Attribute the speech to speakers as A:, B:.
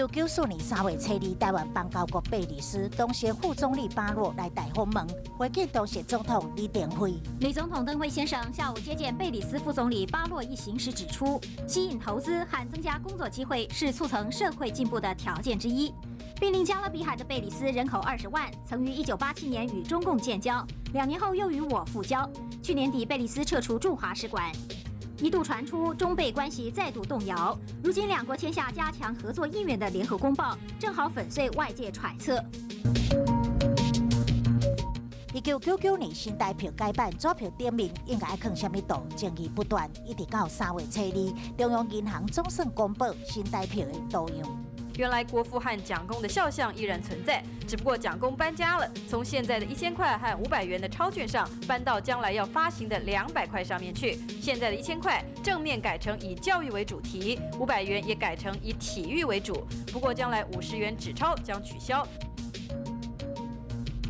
A: 1994年3月初二，台灣邦交國貝里斯當時副總理巴洛來台訪問，會見當時總統李登輝。
B: 李總統登輝先生下午接見貝里斯副總理巴洛一行時指出，吸引投資和增加工作機會是促成社會進步的條件之一。瀕臨加勒比海的貝里斯人口20萬，曾於1987年與中共建交，2年後又與我復交。去年底，貝里斯撤出駐華使館。一度傳出中貝關係再度動搖，如今兩國簽下加強合作意願的聯合公報，正好粉碎外界揣測。
A: 1999年新台票改版，紙票頂面應該愛囥啥物圖？爭議不斷，一直到3月初二，中央銀行總算公布新台票的圖樣。
C: 原來國父和蔣公的肖像依然存在，只不過蔣公搬家了，從現在的1000塊和500元的鈔券上搬到將來要發行的200塊上面去。現在的一千塊正面改成以教育為主題，500元也改成以體育為主。不過將來50元紙鈔將取消。